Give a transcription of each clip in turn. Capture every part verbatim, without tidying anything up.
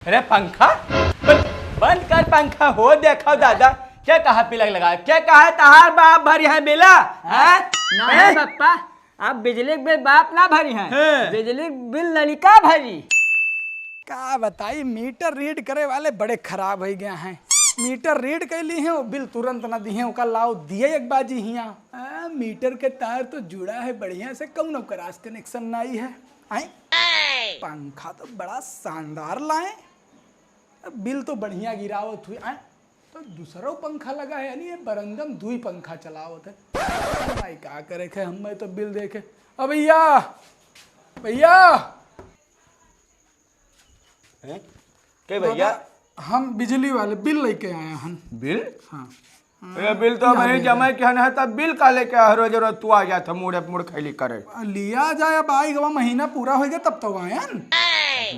अरे पंखा बंद, बंद कर पंखा हो। देखो दादा, के कहा पिलक लगा, के कहा तहार बाप भरी है बिला? हाँ? नहीं हैं? पप्पा, आप बिजली के बिल बाप ना भरी हैं, हैं। बिजली के बिल लड़िका भरी। का बताई, मीटर रीड करे वाले बड़े खराब होइ गया हैं। मीटर रीड कइ ली हैं, वो बिल तुरंत ना दिहे, ओका लाओ दिए एक बाजी हिया। आ, मीटर के तार तो जुड़ा है बढ़िया से, कौनो क्रॉस कनेक्शन नाई है। आए? पंखा तो बड़ा शानदार लाए, बिल तो बढ़िया गिरावत हुए। आए? तो दूसरो पंखा लगा है, यानी ये बरंदम दुई पंखा चलावत है। भाई का करे खे, हमें तो बिल देखे। अब भैया, भैया, हैं? के भैया? दादा, हम बिजली वाले बिल लेके आए हन। बिल? हाँ। ये बिल तो हाँ, अबहीं ले जमा ले। किहन है, तब बिल का लेके आ, रोज रोज तू आ जात है, मुड़े मुड़ खैली करे। लिया जाए, अब आई गवा महीना पूरा होइगा तब तो आयन।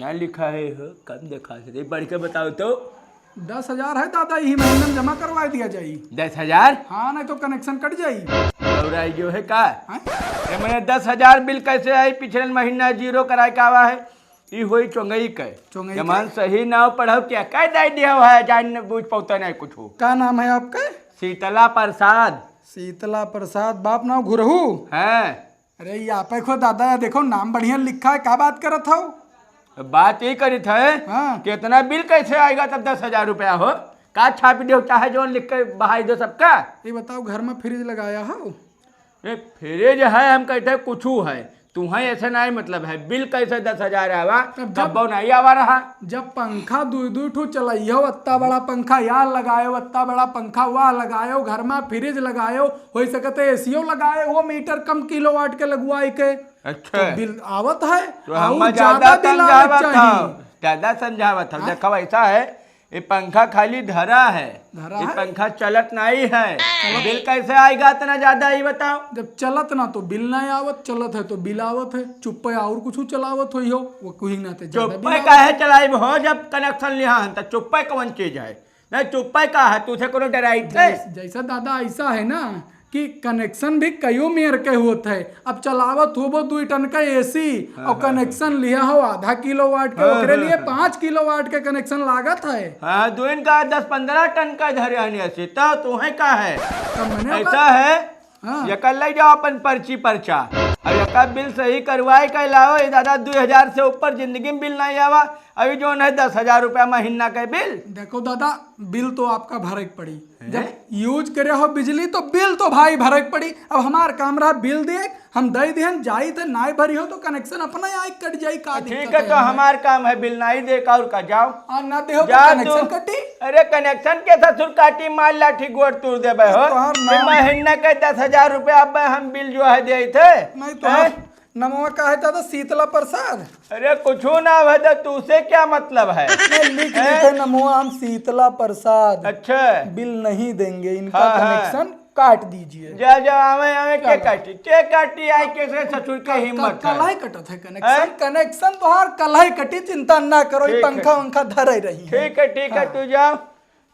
ना लिखा है हो, कब देखा से? बढ़ के बताओ तो। दस हजार है दादा, यही महीना में जमा करवा दिया जाई। दस हजार? हाँ, नहीं तो कनेक्शन कट जाई। और आई जो है का? हाँ? ये मैंने दस हजार बिल कैसे आई? पिछले महीना जीरो कराए का आवा है। ई होई चोंगई के। चोंगई के? जमान सही नाव पढ़व, क्या कह दे दिया है, जान न बूझ पौता नहीं कुछ हो। का नाम है आपका? शीतला प्रसाद। शीतला प्रसाद, बाप नाव घुरहू? हैं। अरे, ये आपे खो दादा, या देखो, नाम बढ़िया लिखा है, का बात करत हौ? बात ये करित है, हाँ। कितना बिल कैसे आएगा तब दस हजार रुपया हो? का छापी दो, चाहे जौन लिख के बहाई दो सबका। ये बताओ, घर में फ्रिज लगाया हो? ए, फ्रिज है, हम कहते हैं कुछू है, तुम्हें ऐसे नहीं मतलब है, बिल कैसे दस हजार आवा, तब जब कब्बो नहीं आवा रहा। जब पंखा दुई दुई ठो चलाइयो, अत्ता बड़ा पंखा यार लगायो, अत्ता बड़ा पंखा वाह लगायो, घर में फ्रिज लगायो, हो सकते एसीओ लगायो, वो मीटर कम किलोवाट के लगवाए के, अच्छा। तो बिल आवत है, तो और हम ज्यादा ज्यादा बिल आवत समझावत चाहिए। हव, ज्यादा समझावत हव। हाँ? देखो, ऐसा है, ये पंखा खाली धरा है, धरा ये है? पंखा चलत नहीं है, चलत बिल कैसे आएगा इतना ज्यादा, ये बताओ। जब चलत ना तो बिल नहीं आवत, चलत है तो बिल आवत है। चुप्पे और कुछ चलावत होई हो, वो कुही ना ते ज्यादा बिल चुप्पे आवत। काहे चलाइब हो, जब कनेक्शन लिहा हन त चुप्पे कौन चीज है? नहीं, चुप्पे का है, तुझे कोनो डराई थे? जैस-, जैसा दादा ऐसा है ना कि कनेक्शन भी कईयो मेर के होत है। अब चलावत होबो दुई टन का एसी हाँ, और हाँ, कनेक्शन लिया हो आधा किलोवाट के, हाँ, ओकरे हाँ, लिए हाँ। पाँच किलोवाट के कनेक्शन लागत है। हाँ, दुइन का दस पन्द्रह टन का धरे हन एसी, तो तुम्हें का है? तब मने ऐसा ओकर है, हाँ। एकर ले जाओ अपन पर्ची पर्चा। अब एकर बिल सही करवाए के लाओ, ये दादा दुई हजार से ऊपर जिंदगी में बिल नहीं आवा। अभी जौन है दस हजार रुपया महीना के बिल। देखो दादा, बिल तो आपका भरे के पड़ी। हैं? जब यूज करे हो बिजली तो बिल तो भाई भरे के पड़ी। अब हमार काम रहा बिल दे, हम दे दिहन, जाई थे नाई भरी हो तो कनेक्शन अपना ही आई कट जाई, का ठीक दिक्कत है तो है हमें? हमार काम है बिल नाई दे का, और का जाओ। आ, ना दे हो तो जा कनेक्शन तू। कटी। अरे कनेक्शन के ससुर काटी, मार लाठी गोड़ तोड़ देबे हो। तोहार कि नाम महीना के दस हजार रुपया अब हम बिल जो है दे थे। नहीं तो हैं? नमवा का है दादा, शीतला प्रसाद? अरे कुछू ना भय, तो तुझसे क्या मतलब है? नहीं, लिख हैं? देते नमवा हम शीतला प्रसाद। अच्छा। बिल नहीं देंगे, इनका हाँ, हाँ। कनेक्शन काट दीजिए। जा, जा, आवे, आवे, के चलो। काटी, के काटी, आई के से ससुर के कल, हिम्मत कल, है। कल ही कटत है कनेक्शन, हैं? कनेक्शन तोहार कल ही कटी, चिंता ना करो, ये ठीक है। पंखा वंखा धरे रही है। ठीक है, ठीक है, हाँ। तू जाओ।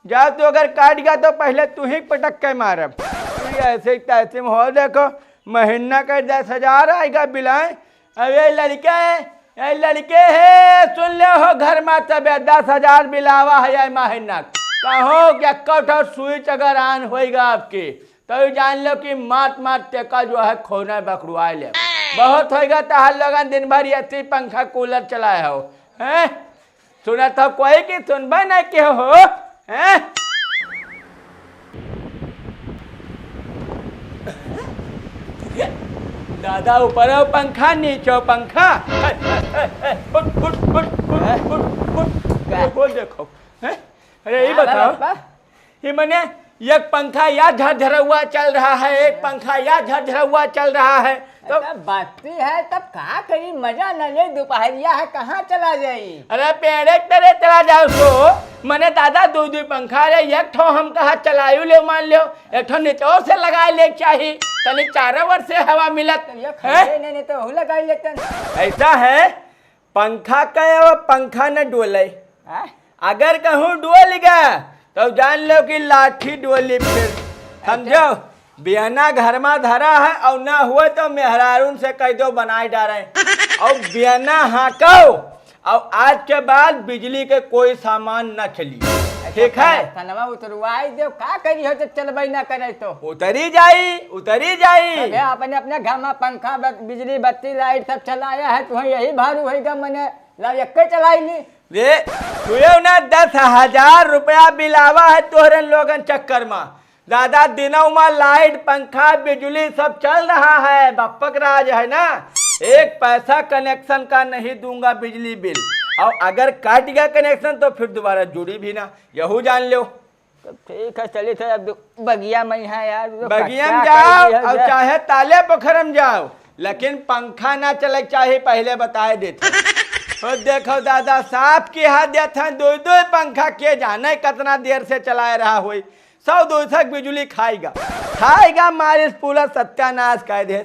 जा तू, अगर काट गया तो पहले तू ही पटक के मारब। तू ऐसे ही तैसे में हो, देखो, महीना का दस हजार आएगा बिलाए। अब ये लड़के है, ये लड़के है, सुन ले हो घर में तबे दस हजार बिलावा है ये महीना। कहो कि एक्को ठो स्विच अगर ऑन होएगा आपकी, तो ये जान लो कि मात मात टेका जो है खोने बकड़ुआ ले। बहुत होएगा तहार लोगन दिन भर एसी पंखा कूलर चलाए हो, हैं? सुनत हो कोई कि सुनबे नहीं के हो, हैं? दादा ऊपर हो पंखा, नीचे हो पंखा। ए, ए, ए, ए, उठ, उठ, उठ। हैं? ये वो देखो, हैं? अरे, ये हाँ, बताओ। बाबा। ये मने एक पंखा या झरझरौआ चल रहा है, एक पंखा या झरझरौआ चल रहा है, तो अरे बस्ती है, तब का करी, मजा न ले, दोपहरिया है, कहाँ चला जाई? अरे पेड़े के तरे चला जाओ सो, मने दादा दो दो पंखा रे, एक ठो हम कहा चलायु ले मान लो, एक ठो निचोड़ से लगा ले चाही, तनी चारों ओर से हवा मिलत, तो ये हैं? खरीदे नहीं, नहीं तो वहू लगा लेते हैं। ऐसा है, पंखा का है, वो पंखा न डोले। हाँ? अगर कहूँ डोल गया, तो जान लो कि लाठी डोली फिर। समझो? बियना घर में धरा है और ना हुए तो मेहरारून से कह दो बनाए डारे। और बियना हाँको, और आज के बाद बिजली के कोई सामान ना चली, ठीक है? कनेक्शनवा उतरवाई देव, का करी हो जब चलबे ना करे तो? उतरी जाई, उतरी जाई। अबे अपने, अपने घर में पंखा, ब-, बिजली, बत्ती, लाइट सब चलाया है, तुम्हें यही भारू होइगा, मने ला एक चलाई ली। रे, तू ये ना दस हजार रुपया बिल आवा है तोहरन लोगन चक्कर में। दादा, दिनों में लाइट, पंखा, बिजली सब चल रहा है, बप्पक राज है ना, एक पैसा कनेक्शन का नहीं दूंगा बिजली बिल, और अगर कट गया कनेक्शन तो फिर दोबारा जुड़ी भी ना, यहू जान लो। तो ठीक है, चलित है, अब बगिया में है यार, तो बगिया में कच्चा जाओ कर दिया और जाए। चाहे ताले पोखर में जाओ, लेकिन पंखा ना चले के चाही, पहले बताए देते। तो देखो दादा, साफ कहा देत हैं, दो दो पंखा के जाने कितना देर से चलाए रहा होई, सौ दो सौ बिजली खाएगा, खाएगा, मारिस पूरा सत्यानाश कर दे।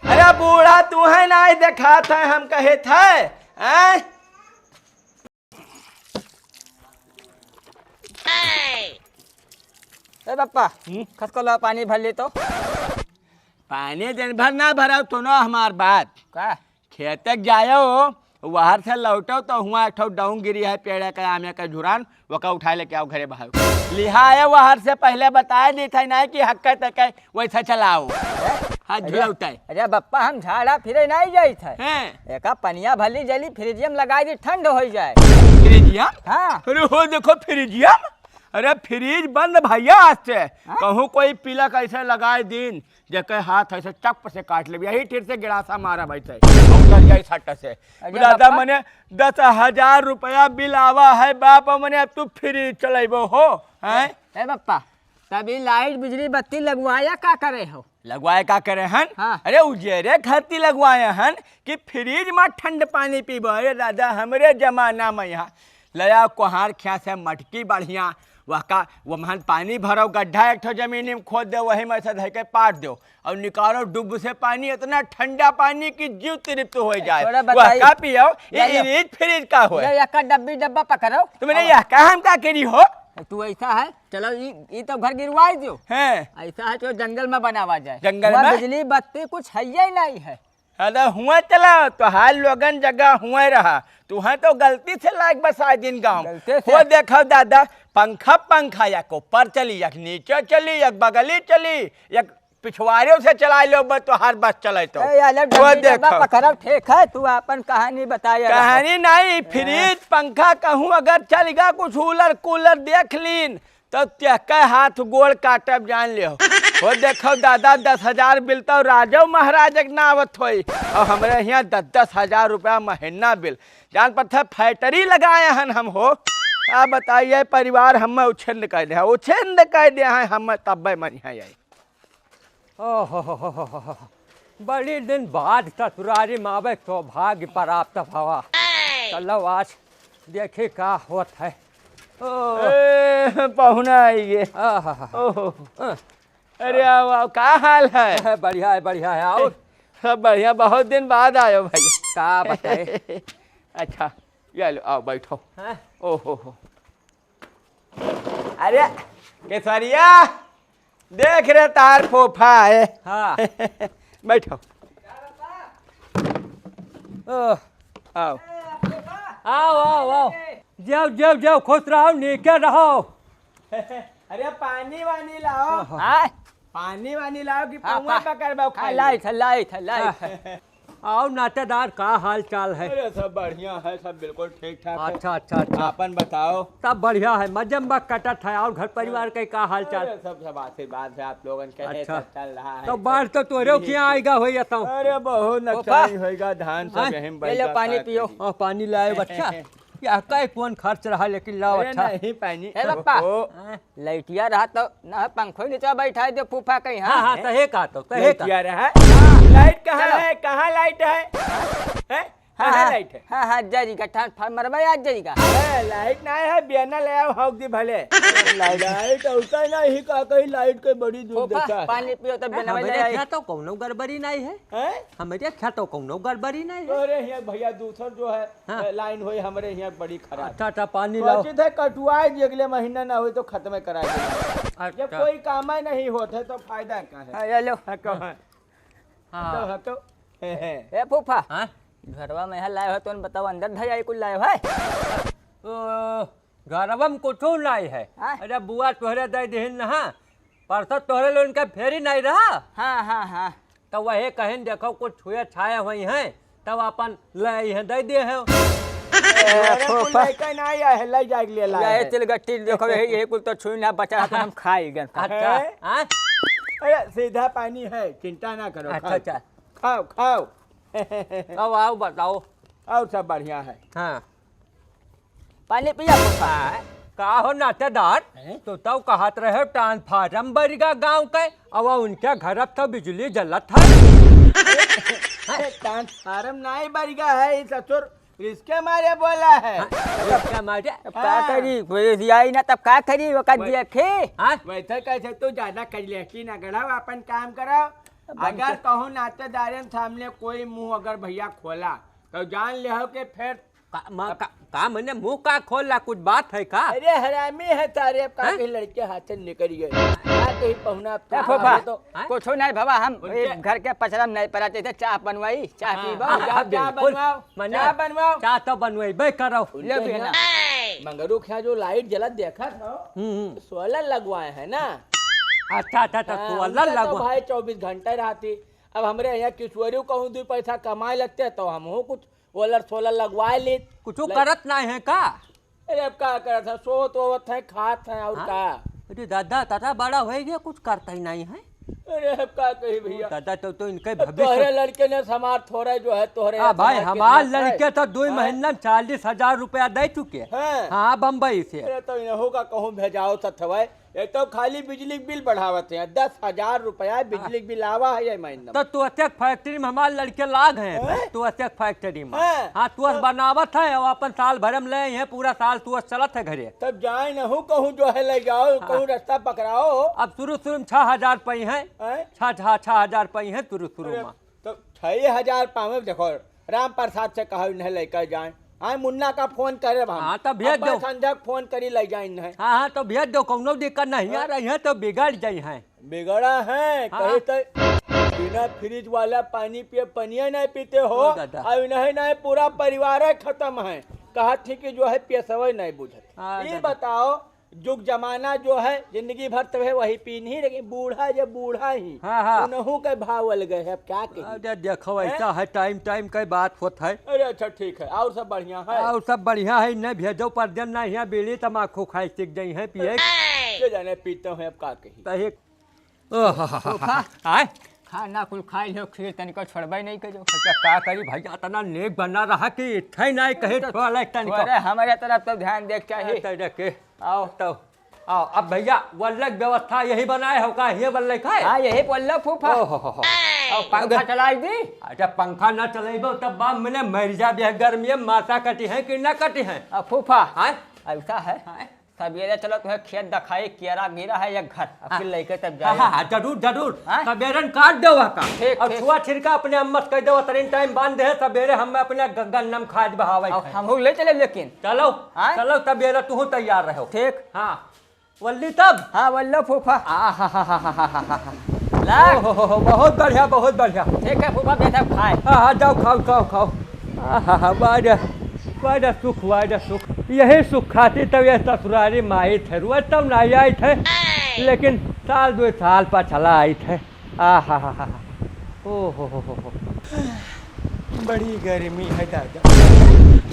अरे बूढ़ा, तू है ना देखात है, हम कहे थे, हैं? ए पप्पा, हम्म? खसकलो पानी भर ले तो। पानी दिन भर ना भराओ, सुनो हमार बात। का? खेते के जायो, वहर से लौटो तो हुआ एक ठो डौंग गिरी है पेड़े के, आमे के झुरान, ओका उठाए लेके आओ घरे बाहर। लिहाए वहर से पहले बताए दी था नहीं कि हक्के तक वैसा चलाओ। हाँ, अरे, झुलौते। अरे बप्पा, हम झाड़ा फिरे नहीं जाइत है। हैं? एका पनिया भली जली फ्रिजिया में लगाई दी, ठंड हो जाए। फ्रिजिया? हाँ। अरे हो देखो फ्रिजिया। अरे फ्रिज बंद भैया आज से। हाँ? कहूँ कोई पीला कैसे लगाए दिन, जेके हाथ ऐसे चप से काट लेबी, यही ठेर से गिलासा मारा भाई से, उतर जाई सट से। अरे दादा, बापा। मने दस हजार रुपया बिल आवा है बाप, मने अब तू फ्रिज चलेबो हो, हैं? ए बापा, तब ई लाइट, बिजली, बत्ती लगवाया का करे हो? लगवाए का करे हन? हाँ। अरे उजेरे खातिर लगवाए हन कि फ्रिज में ठंड पानी पीबो। अरे दादा, हमरे जमाना में यहाँ ले आओ कोहार खिया से मटकी बढ़िया, वहका, वमहन पानी भरो, गड्ढा एक ठो जमीनी में खोद दो, वही में से धइ के पाट दो और निकालो डुब से पानी, इतना ठंडा पानी कि जीव तृप्त हो जाए। थोड़ा वह बताइए। का पियो, ये या, या। फ्रिज फ्रिज का होए? या, या का डब्बी डब्बा पकड़ो। तुमने अब यह का हम का करी हो? तू ऐसा है, चलो ई, ई तो घर गिरवाई दियो। हैं। ऐसा है तो जंगल में बनावा जाए। जंगल वहाँ में? बिजली बत्ती कुछ है ही नहीं है। अरे हुआ चला, तोहार लोगन जगह हुआ रहा, तुहें तो गलती से लाग बसा दिन गाँव। गलती से। वो देखो दादा, पंखा, पंखा एक ऊपर चली, एक नीचे चली, एक बगली चली, एक पिछवाड़ियों से चला लो, बस तोहार बस चले तो। ए, अलग वो डब्बी डब्बा देखो। पकड़ो, ठीक है, तू अपन कहानी बताए रहो। कहानी नहीं, ए। फ्रिज, पंखा कहूँ अगर चल गया, कुछ कूलर, कूलर देख लीन, तो तेहके हाथ गोड़ काटब जान लियो। हो देखो दादा, दस हजार बिल तो राजो महाराज के ना आवत होई, और हमरे हियाँ दस दस हजार रुपया महीना बिल। जान पड़ता फैक्ट्री लगाए हन हम हो। आ बताइए परिवार हम उछिंद कर दे, उछिंद कर दे हैं हम, तब्बे मन है यही। ओहो हो हो हो हो। बड़ी दिन बाद ससुरारी में आवे सौभाग्य प्राप्त भवा। चलो आज देखी का होत है। ओ। ए, पहुना आई गे। आहा। ओहो। हाँ। अरे आओ, आओ, का हाल है? बढ़िया है, बढ़िया है, आओ। सब बढ़िया, बहुत दिन बाद आयो भाई। का बताए? अच्छा, ये लो, आओ, बैठो। हाँ। ओहो हो। अरे, केसरिया, देख रे तार फोफा है। हाँ। बैठो। ओह। आओ। आओ, आओ, आओ। जाओ, जाओ, जाओ, खुश रहो, नीके रहो। अरे, पानी वानी लाओ। आय। पानी वानी लाओ कि हाँ, पौवा पा-, पकड़बो हाँ, खाली। लाइट है, लाइट है, लाइट है। आओ नातेदार, का हाल चाल है? अरे, सब बढ़िया है, सब बिल्कुल ठीक ठाक है। अच्छा, अच्छा, अच्छा। आपन बताओ। सब बढ़िया है, मजे में कटत है। और घर परिवार के का हाल चाल? अरे, सब, सब आशीर्वाद है आप लोगन के, अच्छा। सब चल रहा है, तो सब बाढ़ तो तोरे ठीक खिया है। आएगा होइगा तो। अरे, बहुत पापा। नुकसान होइगा, धान सब हाँ? यहीं ये लो बैठा पानी का पियो। करी। हाँ, पानी लाए बच्चा। या कई कौन खर्च रहा, लेकिन लाओ अरे, अच्छा। नहीं पानी। हे पापा। ओ। हाँ। लाइटिया रहा तो ना पंखो नीचे बैठा दे फूफा कहीं, हाँ, हाँ, हाँ, हैं? तहे का तो, तहे का। लाइटिया रहा? हाँ। लाइट कहाँ चलो। है? कहाँ लाइट है? हैं? हाँ, कहाँ हाँ, लाइट है? हाँ, हाँ, जरी का transformer में आज जरी का। ए, लाइट ना है, बेना ले आओ, हौक दी भले। लाइट। लाइट होता है ना, ही का कहीं लाइट के बड़ी दूर फूफा, देखा है। पानी पियो तो ए, बेना हमरे ले आई। खेतो कौनो गड़बड़ी नहीं है। हैं? हमरे खेतो कौनो गड़बड़ी नहीं है। अरे, यहाँ भैया दूसर जो है, हाँ। ए, लाइन होई हमरे यहाँ बड़ी खराब। अच्छा, अच्छा, पानी लाओ। सोचित है कटुआई दी, अगले महीना ना होई तो खत्म कराई दे। अच्छा। जब कोई काम ही नहीं होत है तो फायदा का है? हाँ, ये लो। हाँ, कहो। हाँ। तो, हाँ, तो, हे, हे। ए फूफा, हाँ? घरवा में है लाए हो तो बताओ, अंदर धई आई कुल लाए हो है? ओ, घरवा में कुछो नाई है। हाँ? अरे बुआ तोहरे दे दिहिन ना, परसों तोहरे लोगन के फेरी नाई रहा। हाँ, हाँ, हाँ। तो वही कहिन, देखो कुछ छुए छाए होई हैं, तब अपन ले आई हैं, दे दिए हैं। ए, अरे, कुल फूफा। लइका नाई आए हैं, ले जाए के लिए लाए यही हैं। तिलगट्टी देखो, यही, यही कुल तो छुई ना बचा, तो हम खाई गन। अच्छा, हैं? हाँ? अरे, सीधा पानी है, चिंता ना करो, अच्छा, खाओ। अच्छा। खाओ, खाओ। अब आओ, बताओ। और सब बढ़िया है। हाँ। पानी पिया फूफा। हाँ, का हो नातेदार? हैं? तो तऊ कहत रहे ट्रांसफार्मर बरिगा गाँव के, अब उनके घर अब तो बिजली जलत है। अरे, ट्रांसफार्मर नाई बरिगा है, ई ससुर रिस्के मारे बोला है। हाँ, रिस्के मारे? अब का हाँ। करी, कोई रिसियाई ना, तब का करी, ओकर वै-, देखे। हाँ? वैसे कैसे तू ज्यादा कर ले, कि ना गढ़ाओ, अपन काम करो। अब हम अगर तो कहूँ नातेदारन सामने कोई मुँह अगर भैया खोला, तो जान ले हो कि फिर का, म-, अब का, का मने मुँह का खोल ला, कुछ बात है का? अरे हरामी है तारे, अब का हैं? कहीं लड़के हाथ से निकल गए। का कहीं पहुना अब ए, तू फूफा, आवे तो हैं? कुछो नहीं बाबा, हम उनके एक घर के पचरा में नहीं पड़ा, जैसे चाह बनवाई, चाह हाँ, पीबो। हाँ, जा, हाँ, चाह बिल्कुल। बनवाओ, मने चाह बनवाओ। चाह तो बनवाइबे करो। उनके ले यहाँ बिना। मंगरू के यहाँ जो लाइट जलत देखत हो, हम्म, हम्म। सोलर लगवाए हैं ना? अच्छा, अच्छा, अच्छा, हाँ, सोलर उनका तो लगवा। भाई चउबीस घंटा रहती। अब हमरे यहाँ किशोरी कहूँ दो पैसा कमाए लगते तो हमहू कुछ ओलर सोलर लगवाए लेत। कुछो ले- करत नाई है का? अरे अब का करत है, सोत होत है, खात है और हाँ? का? अरे दादा, दादा बड़ा होइ गया, कुछ करता ही नाई है। अरे अब का कही भैया? दादा तो, तो इनके अब भविष्य तोहरे लड़के ने हमार थोड़ा जो है तोहरे हाँ भाई, समाज के हमार साथ है। लड़के तो दो हाँ? महीना में चालीस हजार रुपया दे चुके हैं। हाँ। हाँ, बम्बई से। अरे तो इन्हों का कहूँ भेजाओ सथवाए, ये तो खाली बिजली के बिल बढ़ावत हैं, दस हजार रुपया बिजली के बिल आवा है ये महीना में। तो तू अतेक फैक्ट्री में हमार लड़के लाग हैं, हैं? तू अतेक फैक्ट्री में। हैं? हाँ, तू अस तो बनावत है और अपन साल भर में ले हैं, पूरा साल तू अस चलत है घरे। तब जाए न हूँ कहूँ जो है ले जाओ, हाँ। कहूँ रास्ता पकड़ाओ। अब शुरू शुरू में छह हजार पई हैं, हैं? छह, छह, छह हजार पई हैं शुरू शुरू अरे, में। तो छह हजार पावे, देखो, राम प्रसाद से कहा इन्हें लेकर जाए। हाँ, मुन्ना का फोन करे हम। हाँ, तो भेज अब मैं दो। संजय के फोन करी ले जाए इन्हें। हाँ, हाँ, तो भेज दो, कौनो दिक्कत नहीं है, हाँ। रही हैं तो बिगड़ जाई हैं। बिगड़ा है, हाँ। कहे तो बिना फ्रिज वाला पानी पिए, पनिया नहीं पीते हो। ओ दादा। अब इन्हें नहीं, पूरा परिवार है खत्म है। कहा थी कि जो है पियसवे नहीं बुझत। हाँ, ये दादा। बताओ, जुग जमाना जो है, जिंदगी भर तबे वही पीन ही, लेकिन बूढ़ा जब बूढ़ा ही, हाँ, हाँ। उनहू के भाव अलग है, अब क्या कही? अरे देखो, हैं? ऐसा है, टाइम टाइम के बात होत है। अरे अच्छा, ठीक है, और सब बढ़िया है? और सब बढ़िया है, नहीं भेजो पर दिन नहीं है, बीड़ी तमाकू खाए सीख गई है, पिए। के जाने पीते हैं, अब का कही? कहे, ओह, फूफा। आय? खाना कुल खाई लो, खीर तनिको छोड़बे नहीं करो। अच्छा, का करी भैया, इतना नेक बना रहा कि इतना ही नहीं कहे तो छोड़ा तनिको। अरे, हमारे तरफ तो ध्यान देख चाहिए। ए, तो देखे। आओ। तो, आओ, अब भैया, वल्लक व्यवस्था यही बनाए हो का? ये वल्लक है? हाँ, यही वल्लक फूफा। ओहो हो हो। आओ, पंखा अगर चलाई दी। अच्छा, पंखा ना चलाइबो, तब बाप मने मर जा बे गर्मी में, माथा कटी है कि ना कटी है? आ, फूफा। हाँ? ऐसा है। हाँ? सबेरे चलो, तुम्हें खेत दिखाई, केरा गिरा है एक घर, अब हाँ। फिर लेके तब हाँ, जाए। हाँ, हाँ, जरूर, जरूर। हाँ? सबेरन काट दो वहाँ का। ठीक, और ठीक। छुआ छिड़का अपने अम्मा से कह दो, तरीन टाइम बांध दे, सबेरे हम अपने ग-, गन्नम खाद बहावे और खाए। हम लोग ले चले लेकिन। चलो, हाँ? चलो, सबेरे तू तैयार रहो। ठीक। हाँ, वल्ली तब। हाँ, वल्लो फूफा। आ, हा, हा। ला। ओ, हो, हो, हो, बहुत बढ़िया, बहुत बढ़िया। ठीक है फूफा, बैठा खाए। हाँ, हाँ, जाओ, खाओ, खाओ, खाओ। आहा, वाह रे, वाह रे सुख, वाह रे सुख। यही सुख खातिर तब ये ससुरारी में आइत है, रोज तब नहीं आइत है, लेकिन साल दो साल पर चला आइत है। आहा, हा, हा, हा। ओ हो, हो, हो, हो। बड़ी गर्मी है दादा।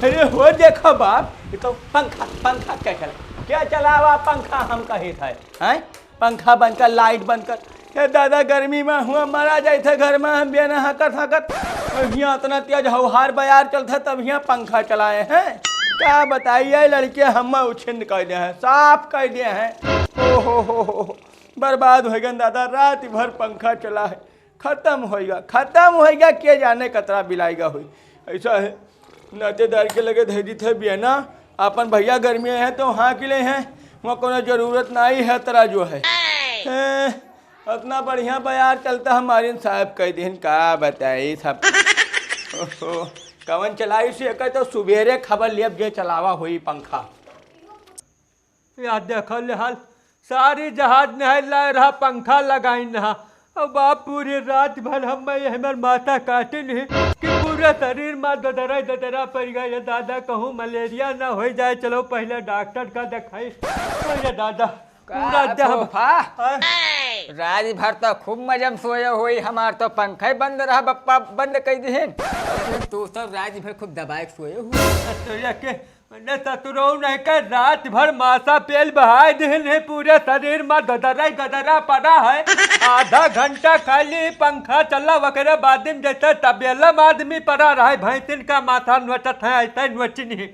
अरे हो देखो बाप, ये तो पंखा, पंखा क्या चला, क्या चलावा पंखा हम कहित है, हैं? पंखा बंद कर, लाइट बंद कर। हे दादा, गर्मी में हुआ मरा जाइत है घर में, हम बिना हकत हकत। और हियाँ इतना तेज हौहार बयार चलत है, तब हियाँ पंखा चलाए हैं। का बताइए, लड़के हम उछिन्न कर दे हैं, साफ कर दे हैं। ओ हो हो हो हो, बर्बाद हो गए दादा, रात भर पंखा चला है। खत्म होइगा, खत्म होइगा, के जाने कतरा बिलाइगा होई। ऐसा है, नातेदार के लगे धै दीत है बियना, अपन भैया गर्मी है तो हाँकि ले हैं, वहाँ कोनो जरूरत नहीं है तरा जो है। हैं, इतना बढ़िया बयार चलता हमारे साहब कह दिन, का बताई सब। ओहो, कवन चलाई से एकर तो सुबेरे खबर लियब जे चलावा होई पंखा। या देखल हाल, सारी जहाज नहर लाए रहा, पंखा लगाइन रहा। अब बाप पूरी रात भर हम, मैं हमर माथा काटिन ही कि कुल पूरा शरीर मा ददरा ददरा पड़ गया। ये दादा, कहूँ मलेरिया ना होइ जाए, चलो पहले डॉक्टर का देखाई। अरे दादा, का पूरा देह फूफा? हाँ? रात भर तो खूब मजा में सोए होई, हमार तो पंखा ही बंद रहा, बप्पा बंद कइ दिहिन। तू सब रात भर खूब दबाए के सोए हो। तो ये के, मने ससुरऊ नहीं के, रात भर मासा पेल बहाए दिहिन है, पूरे शरीर मा ददरा गदरा पड़ा है। आधा घंटा खाली पंखा चला, वकरे बाद में जैसे तबेला में आदमी पड़ा रहे, भैंसिन का माथा नोचत है, ऐसे नोचिन ही।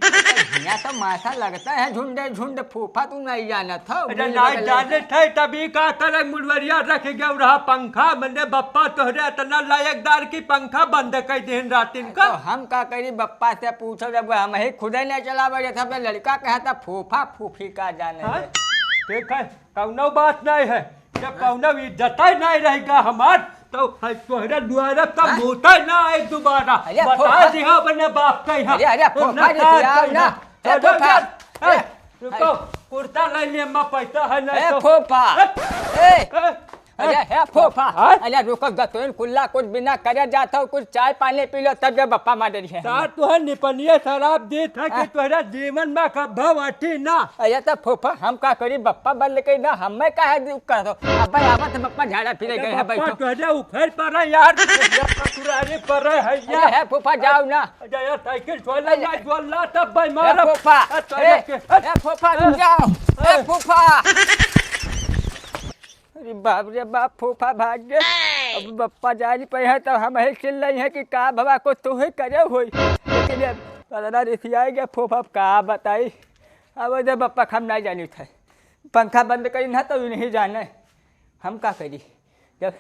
हियाँ तो मासा लगता है झुंडे झुंड, फूफा तू नहीं जानत हो, अरे मिल नहीं बगल जानत है, तभी का करे, मुड़वरिया रख गयो रहा पंखा, मने बप्पा तोहरे इतना लायकदार की पंखा बंद कइ दिहिन रातिन का। तो हम का करी, बप्पा से पूछो, जब हम ही खुदे नहीं चलावे, जैसे अपने लड़का कहा था, फूफा फूफी का जाने हाँ? है। ठीक है, कौनो बात नहीं है, जब कौनो इज्जत ही नहीं रहेगा हमार, तो है तोहरे द्वारा तब हाँ? होता ना आए दोबारा। अरे बता फूफा। दिया अपने बाप का यहाँ। अरे, अरे, तो फूफा ना जी, साथ आओ का ना। यहाँ। ए, अरे फूफा। यार, ए, ए, रुको, कुर्ता ले लिए, अम्मा, पैसा है ना ए, तो। फूफा। ए, ए, ए, अरे, हे फूफा। हाँ? अरे, रुको, गतोइन कुल्ला कुछ बिना करे जात हो, कुछ चाय पानी पी लो, तब जब बप्पा मार रही है। सार तुहर निपनिया शराब देत है कि हाँ? तोहरा जीवन में कब्बा वाटी ना। अरे, तो फूफा, हम का करी, बप्पा बंद करी ना, हमें काहे दुख कर दो। अब भाई, आवत है बप्पा झाड़ा फिरे अरे गए हैं, बप्पा, बैठो। तोहरे उखड़ पर है यार, ससुरारी पर है अरे, यार। हे फूफा, जाओ ना। अरे यार, साइकिल छोड़ ले, अरे, ना छोड़ ला, तब भाई ए, मारब। फूफा, ए, तोरे ए, के, ए, फूफा, रुक जाओ। ए, ए। फूफा। अरे बाप रे बाप, फूफा भाग गए। अब बप्पा जानी पे है, तब हम ही चिल्लाई है कि का भवा को तू ही करे होई। लेकिन ये पता रिसियाई गया फूफा, अब का बताई। अब जब बप्पा हम नहीं जानी थे, पंखा बंद करी ना तो नहीं जाने, हम का करी। जब,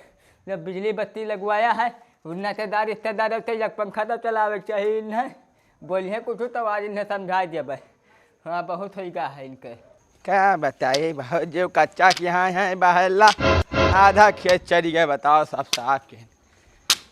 जब बिजली बत्ती लगवाया है, उ नातेदार रिश्तेदार होते, जब पंखा तो चलावे के चाहिए इन्हें। बोलिए कुछ तो आज इन्हें समझा देबे। हाँ, बहुत होई गा है इनके। का बताई, बहुत जो कच्चा के यहाँ है, बहला आधा खेत चली गए, बताओ, सब साफ के।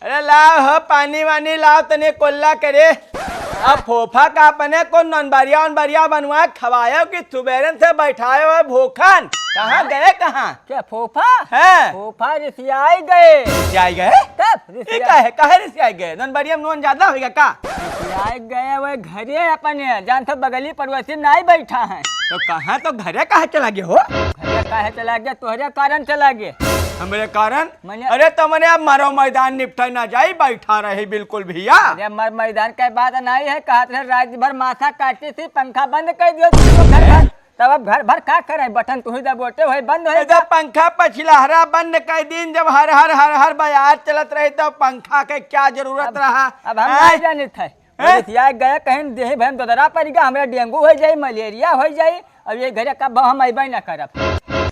अरे लाओ हो, पानी वानी लाओ, तने कोल्ला करे। अब फोफा का अपने को ननबरिया उनबरिया बनवा खवायो कि सुबेरन से बैठाए हुए भूखन। कहाँ गए, कहाँ? क्या फोफा? हाँ। फोफा रिसियाई गए। रिसियाई गए? तब ये रिसिया- काहे, काहे रिसियाई गए? ननबरिया में नून ज्यादा होइगा का? रिसियाई गए, वो घरे अपने, जान तो बगली पड़ोसी नहीं बैठा है। तो कहाँ, तो घरे काहे चला गए हो? घरे काहे चला गए? तोहरे कारण चला गए। हमरे कारण? मने अरे तो मने अब मरो मैदान निपटे ना जाई, बैठा रही बिल्कुल भैया। अरे मर मैदान के बात नहीं है, कहत रहे रात भर माथा काटी थी, पंखा बंद कर दियो, तू तो घर भर, तब अब घर भर का करे, बटन तू ही दबोटे होए, बंद होए। ए तो पंखा पछिलहरा बंद कर दीन, जब हर हर हर हर बयार चलत रही तो पंखा के क्या जरूरत अब, रहा? अब हम हैं? नहीं जानित है। हैं? रिसिया गए कहीं देही भैम दोदरा पड़ गया, हमरा डेंगू हो जाई, मलेरिया हो जाई, अब ये घरे कब हम अइबे ना करब।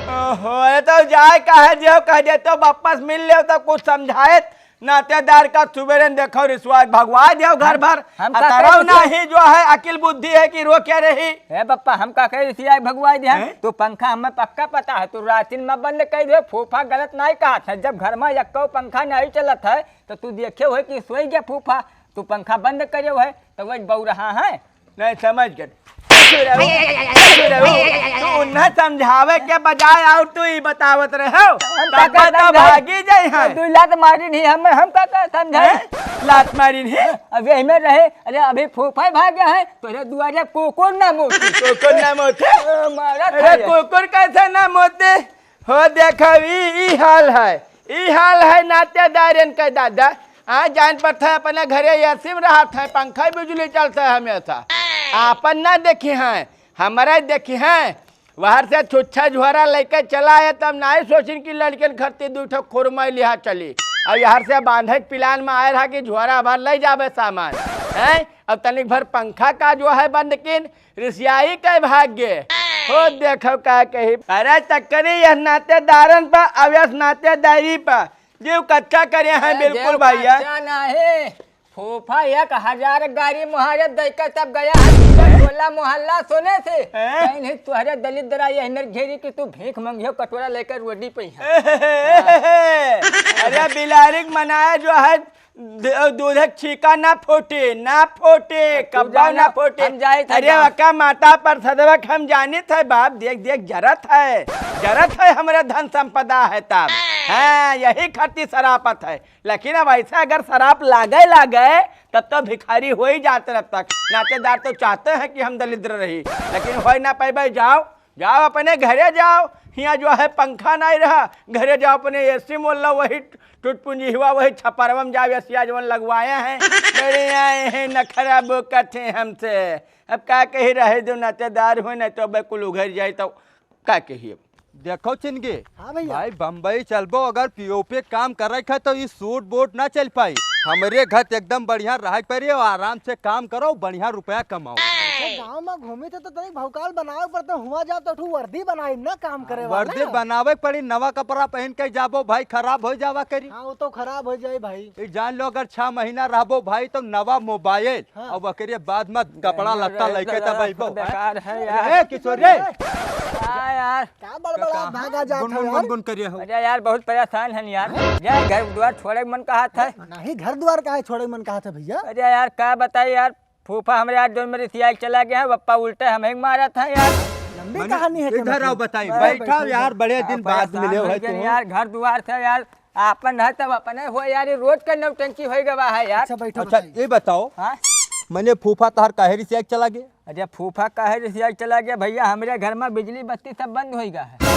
ओहो, अरे तो जाए काहे दियो, कह दे तो वापस मिल ले तो कुछ समझाए। नातेदार का सुबेरे देखो रिसवा भगवा दियो घर हम, भर। हम आ का तारा करी ना दियो? ही जो है अकिल बुद्धि है कि रो क्या रही। हे बप्पा, हम का कही रिसिया भगवा दिया? हैं? तू पंखा हमें पक्का पता है, तू रातिन में बंद कर दे, फूफा गलत नहीं कहा था। जब घर में यक्को पंखा नहीं चलत है तो तू देखे हुए कि सोई गया फूफा, तू पंखा बंद करे हुए तो वही बऊ रहा है। नहीं समझ गए। तू उन्हें समझावे के बजाय और तू ही बतावत रहे हो। हम का तब का तो समझाई? भागी जाई हैं। दू लात मारी नहीं हम, हम का का समझाई? हैं? लात मारी नहीं? अब यही में रहे, अरे अभी फूफा भाग गया है, तोरे दुआरे कुकुर ना मोती। कुकुर ना मोती? मारा अरे था ये। कुकुर कैसे ना मोती? हो देखो, ई, ई हाल है, ई हाल है नातेदारन के दादा। आ जान पड़ता है अपने घरे एसी में रहत है, पंखा बिजली चलता है हमेशा। आपन ना देखी हैं, हमारा देखी हैं। बाहर से छुच्छा झोरा लेके चला आए, तब ना ही सोचिन कि लड़कन खरती दू ठो खुरमई लिहा चली। और यहाँ से बांधे के प्लान में आए रहा कि झोरा भर ले जावे सामान। हैं? अब तनिक भर पंखा का जो है बंद किन, रिसियाई के भाग गे। हो देखो का कही। अरे चक्करी यह नातेदारन पर, अब यस नातेदारी पर। जीव कच्चा करे हैं ए, बिल्कुल जीव भैया। कच्चा नहीं। फूफा एक हजार गारी मुहारे दइके तब गया है, टोला मोहल्ला सुने से। हैं? कहीं नहीं तुहरे दलिद्रा यही मेरे घेरी कि तू भीख मंगियो कटोरा लेकर रोटी पे है। अरे बिलारिक मनाया जो है दे-, दूध के छीका ना फूटे, ना फूटे, तू कब्बा जाना, ना फूटे। हम जाए थे अरे गाँव। वका माता पर सदवक हम जानित है बाप, देख, देख, जरत है, जरत है, हमरे धन संपदा है तब। हाँ, यही खातिर सरापत है। लेकिन अब ऐसा अगर सराप लागे, लागे, तब तो भिखारी होइ जात रह तक। नातेदार तो चाहते हैं कि हम दलिद्र रही, लेकिन होइ ना पइबे। जाओ, जाओ अपने घरे जाओ। हियाँ जो है पंखा नाहीं रहा, घरे जाओ अपने एसी मोल लो, वही टुटपुंजी हुआ, वही छपरवा में जाओ, एसिया जवन लगवाए हैं। बड़े आए हैं, नखरा बोकत हैं हमसे। अब का कही, रहे दो, नातेदार होइ, नाहीं तो अब कुल उघर जाए तो का कही अब। देखो चिनगी, हाँ भइया। भाई बम्बई चलबो, अगर पीओपी काम करे के है तो ई सूट बूट ना चल पाई। हमरे घर त एकदम बढ़िया रहे के पड़ी और आराम से काम करो, बढ़िया रुपया कमाओ। अच्छा, गाँव में घूमी थे तो तनिक भौकाल बनावे के पड़ते, हुआ जाओ तो ठू वर्दी बनाई ना काम करे वाला। वर्दी बनावे के पड़ी, नवा कपड़ा पहन के जाबो भाई, खराब होइ जावा करी। हाँ, वो तो खराब होइ जाए भाई। ई जान लो, अगर छह महीना रहबो भाई तो नवा मोबाइल, हाँ। अब ओकरे बाद में कपड़ा लत्ता लइके तब अइबो, हैं? बेकार है यार। ए, किशोर रे। हाँ यार। का बड़बड़ा का भागा जात गुनगुन, है यार? गुनगुन करिया हो। अरे यार, बहुत परेशान हन यार। यार, घर दुआर छोड़े के मन कहत है। नहीं, घर दुआर काहे छोड़े के मन कहत है भइया? अरे यार, का बताई यार, फूफा हमरे आज जौन मेरे सियाल चला गया है, बप्पा उल्टे हमें ही मारत है यार। लंबी मने, कहानी है इधर आओ, बताई, अरे बैठा बैठो, यार, बैठो। बड़े दिन बाद परेशान मिले हो हो गए तुम। यार, घर दुआर से यार, आपन रह तब अपने हो यार, ये रोज का नौटंकी होइ गवा है यार। अच्छा, बैठो, अच्छा, बताइए। ये बताओ, हाँ? मने फूफा तहार काहे रिसिया के चला गए? अरे फूफा काहे रिसिया के चला गया भइया, हमरे घर में बिजली बत्ती सब बंद होइ गया है।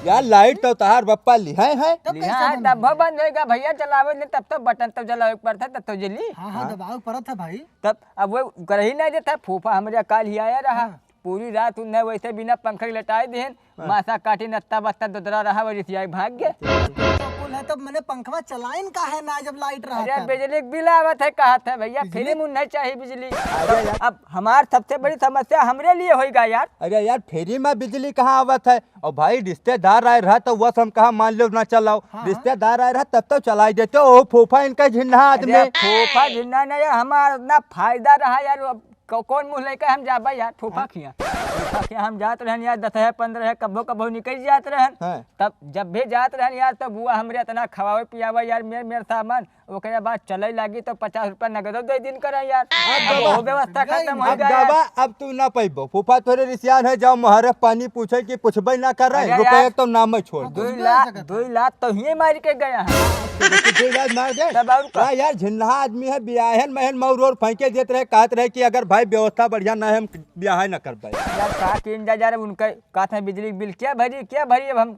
यार लाइट तो तहार बप्पा लिहाए हैं। तब लिहाए कैसे हैं, बंद तब होइ गया? बंद होइ गया भइया, चलावे ले तब तो बटन तो जलावे के पड़ता, तब तो जली। हाँ, हाँ, हाँ। दबावे के पड़त है भाई। तब अब वो करही नहीं देता, फूफा हमरे काल ही आया रहा। हाँ। पूरी रात उन्हें वैसे बिना पंखे के लेटाए देहन, हाँ। मासा काटी नत्ता बस्ता दोदरा रहा, वो रिसियाई भाग गए। तो कुल है, तब मने पंखवा चलाइन काहे ना जब लाइट रहत अरे है? बिजली के बिल आवत है, कहत है भइया, बिजली? फ्री में नहीं चाहिए बिजली। अरे यार। अब हमार सबसे बड़ी समस्या हमरे लिए होइगा यार। अरे यार, फ्री में बिजली कहाँ आवत है? और भाई रिश्तेदार आए रहा तो वह हम कहा मान लो ना चलाओ, हाँ, हाँ। रिश्तेदार आए रहा तब तो चलाई देते। ओ फूफा इनका झिन्ना आदमी। अरे फूफा झिन्ना नहीं, हमार ना फायदा रहा यार, अब कौ-, कौन मुँह लेके हम जाबे यार फूफा हाँ। खिया? फूफा खिया हम जात रहन यार, दस है, पन्द्रह है, कबो कबो निकल जात रहन। हाँ। तब जब भी जात रहन यार, तब बुआ हमरे इतना खवावे पियावे यार, मेर मेर सामान, ओकरे बाद चले लागी तो पचास रुपया नगदो दे दिन करे यार। अब अब गवा। वो व्यवस्था खत्म हो अब गया यार। गवा, अब तू ना पैबो। फूफा तोरे रिसियान है, जाओ मुहर्रफ पानी पूछे कि पूछबे ना करे, अरे रुपया यार, तो नाम में छोड़। दुई लात, दुई लात तो हिये मार के गया है। दुई लात मार दे। तब और का? वाह यार, झिन्ना आदमी है, बियाहन महन मौर और फेंके देत रहे, कहत रहे कि अगर भाई व्यवस्था बढ़िया ना है, हम बियाह ना करबे। यार, का कीन जा, जा रे, उनके कहत है बिजली के बिल क्या भरी, क्या भरी? अब हम,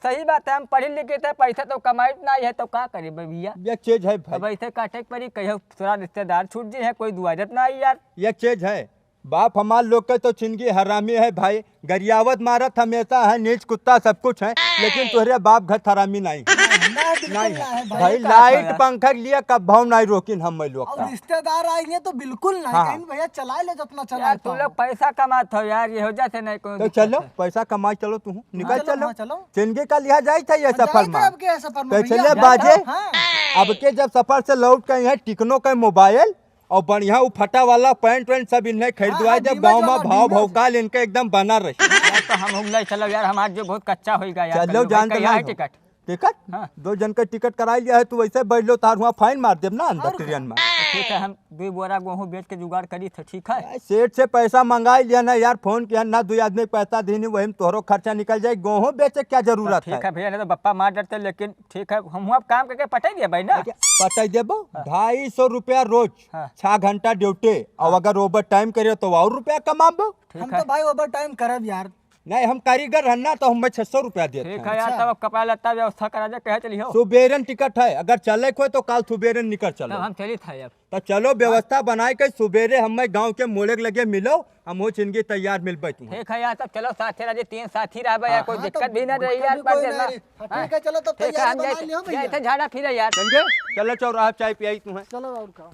सही बात है, हम पढ़े लिखे थे, पैसा तो कमाई नहीं है, तो का करे बे भइया? ये चीज है भाई। अब ऐसे काटे के पड़ी, कहियो थोड़ा रिश्तेदार छूट जी है, कोई दुआरत ना आई यार। ये चीज है, बाप हमार लोग के तो चिनगी हरामी है भाई, गरियावत मारत हमेशा है, नीच कुत्ता सब कुछ है, लेकिन तोहरे बाप घर हरामी नहीं। ना, बिल्कुल नहीं ना है। है भाई। भाई, ये का लाइट है? पंखा के लिए कब भाव नहीं रोकिन हम लोग और का। रिश्तेदार आएंगे तो बिल्कुल नहीं, हाँ। कहीं भइया चला ले जितना चला यार, तू पाओ। लोग पैसा कमात हो यार, ये हो जाते नहीं कौन तो दिक्कत चलो, है। पैसा कमाई चलो तू, निकल हाँ, चलो। चलो। हाँ, चलो। चिनगी का लिहा जाई था ये हाँ, सफर जाई में। था अब के सफर में तो भइया? चले जाई बाजे। था। हाँ। अब के जब सफर से लौट के यहाँ टिकनो का मोबाइल और बढ़िया उ फटा वाला पैंट वैंट सब इन्हें खरीदवा हाँ, दे, डीमच गाँव में वाला, भाव डीमच। भौकाल इनके एकदम बना रही। यार, तो हम उगले चलो यार, हमार जो बहुत कच्चा होइगा यार, चलो, कल जान भाई, के कहिया है लाओ। टिकट? टिकट? हाँ। दो जन का टिकट कराई लिया है, तू वैसे बैठ लो, तार हुआ फाइन मार देब ना अंदर और ट्रेन में। ठीक है, हम दो बोरा गेहूं बेच के जुगाड़ करी थे, ठीक है? ए, सेठ से पैसा मंगाई लिया ना यार, फोन किया ना, दो आदमी के पैसा दीनी, वही में तोहरो खर्चा निकल जाए, गेहूं बेचे क्या जरूरत ठीक है? है भैया, नहीं तो बप्पा मार डरते, लेकिन ठीक है, हम हुआ काम करके पटाई दिया भाई ना। अच्छा, पटाई देबो, हाँ। ढाई सौ रुपया रोज। हाँ। छह घंटा ड्यूटी, और हाँ। अगर ओवर टाइम करियो तो और रुपया कमाबो। ठीक हम है। तो भाई ओवर टाइम करब यार। नहीं, हम कारीगर हन ना, तो हमें छह सौ रुपया देत ठीक हैं। है यार, अच्छा। तब अब कपड़ा लत्ता व्यवस्था करा दे, कहे चली हो। सुबेरन टिकट है, अगर चले को है तो काल सुबेरन निकल चलो। तब हम चली था अब। तो चलो, व्यवस्था बनाए के सुबेरे हमें गांव के मोड़े के लगे मिलो, हम हो चिनगी तैयार मिलबे तुम्हें। ठीक है यार, तब चलो साथे रह जे, तीन साथी रहबे यार, हाँ। कोई हाँ, दिक्कत तो भी ना रही दिक्कत यार, भी पर कोई देना। नहीं रही। हाँ, हाँ। ठीक है, चलो तब ठीक है, तैयारी हम बना जाए, लियो भैया। जाए थे झाड़ा फिरे यार। चंगे, चलो चौराहा चाय पियाई तुम्हें। चलो और का।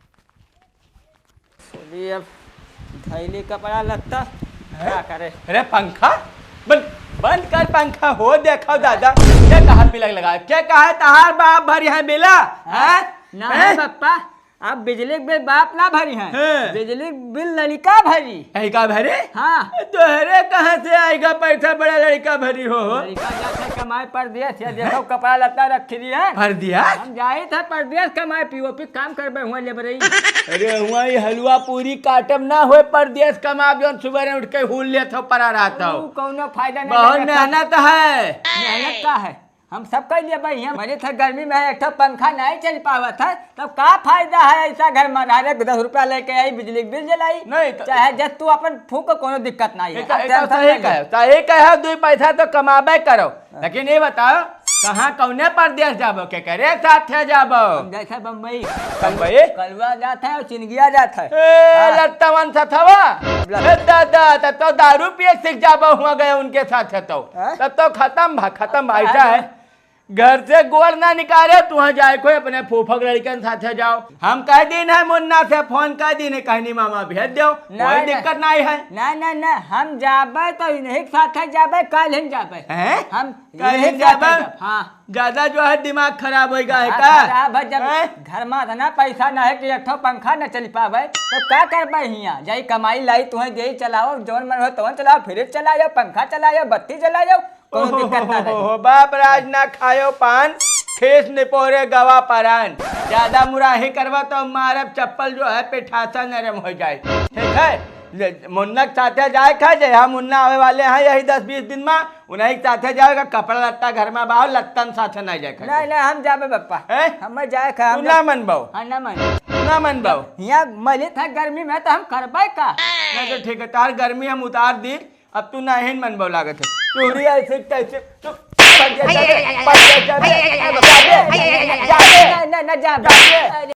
चलिए अब धैली कपड़ा लत्ता, हैं? क्या करे? अरे पंखा बंद, बंद कर पंखा हो, देखो दादा, क्या कहा बिल लगा, क्या कहा तहार बाप भरी है बिला, हैं? ना हैं? है पप्पा, अब बिजली के बिल बाप ना भरी है, हैं। बिजली के बिल लड़का भरी। लड़का भरी? हाँ। तोहरे कहाँ से आएगा पैसा, बड़ा लड़का भरी हो, हो? लड़का जात है कमाए परदेस, या देखो कपड़ा लत्ता रख दिया है। परदेस? हम जाइत है परदेस कमाए, पीओपी काम करबे हुआ लेबरई। अरे हुआ ई हलवा पूरी काटब ना होए, परदेस कमाब जौन सुबह उठ के हूल लेत हो परा रहत हो। ऊ कौनो फायदा नहीं बहुत रहता। मेहनत है। मेहनत का है? हम सब कइ लेबे, हियाँ मने थे गर्मी में एक ठो पंखा नहीं चल पावत है, तब का फायदा है ऐसा घर में रह रे, दस रुपया लेके आई, बिजली के बिल जलाई, नहीं तो चाहे जब तू अपन फूक, कोनो दिक्कत नहीं है। ये तो, अब ये तो tension सही नहीं कहे, ले। सही कहे, दुई पैसा तो कमाबे करो, लेकिन ये बताओ, कहाँ कौने परदेस जाबो, केकरे साथे जाबो? हम जाए थे बम्बई। बम्बई? कलवा जात है और चिनगिया जात है। ए, हाँ। लत्तवन सथवा। लत- ए, दादा, तब तो दारू पिए सीख जाबो, हुआ गए उनके साथ है तो। हाँ? तब तो खत्म भा, खत्म भा, ऐसा हाँ। है। घर से गोड़ ना निकाले, तू वहाँ जाए कोई अपने फूफक लड़कन साथे जाओ। हम कह दीन है मुन्ना से, फोन कह दीन है, कहनी मामा भेज दो, ना, कोई ना। दिक्कत नहीं है। ना, ना, ना, हम जाबे तो इन्हीं के साथे जाबे, कल हम जाबे। हैं? हम कल इन्हीं हम के साथे जाबे? जाबे, हाँ। ज्यादा जो है दिमाग खराब होइगा है हाँ, का? खराब है, जब हैं? घर में इतना पैसा ना है कि एक ठो पंखा न चल पावे, तो का करबे हियाँ? जाई कमाई लाई, तुहें देई चलाओ, जौन मन हो तौन चलाओ, फ्रिज चला जाओ, पंखा चला जाओ, बत्ती जला जाओ, कोनो दिक्कत ना रही। ओहो, बाप राज ना खायो पान, खेस निपोरे गवा परान। ज्यादा मुराही करवा तो मारब चप्पल जो है पिठासा नरम हो जाए, ठीक है? ले, मुन्ना के साथे जाए खा जाए, हम मुन्ना आवे वाले हैं यही दस बीस दिन में, उन्हीं के साथे जाएगा, कपड़ा लत्ता घर में बाहो, लत्तन साथे नहीं जाए खा नहीं, जाए। नहीं, हम जाबे बप्पा। हैं? हम जाए खा, तू हम ना जा- मनबाओ? हाँ, ना मन। ना मनबाओ? हियाँ मलित है गर्मी में, तो हम करबे का? नहीं तो ठीक है, तार गर्मी हम उतार दी, अब तू नहीं मनबाओ लागत है। तोहरी ऐसे तैसे, तू पट जा, जाबे, पट जा, जाबे, जाबे, जाबे। नहीं, नहीं, नहीं, जाबे। जाबे।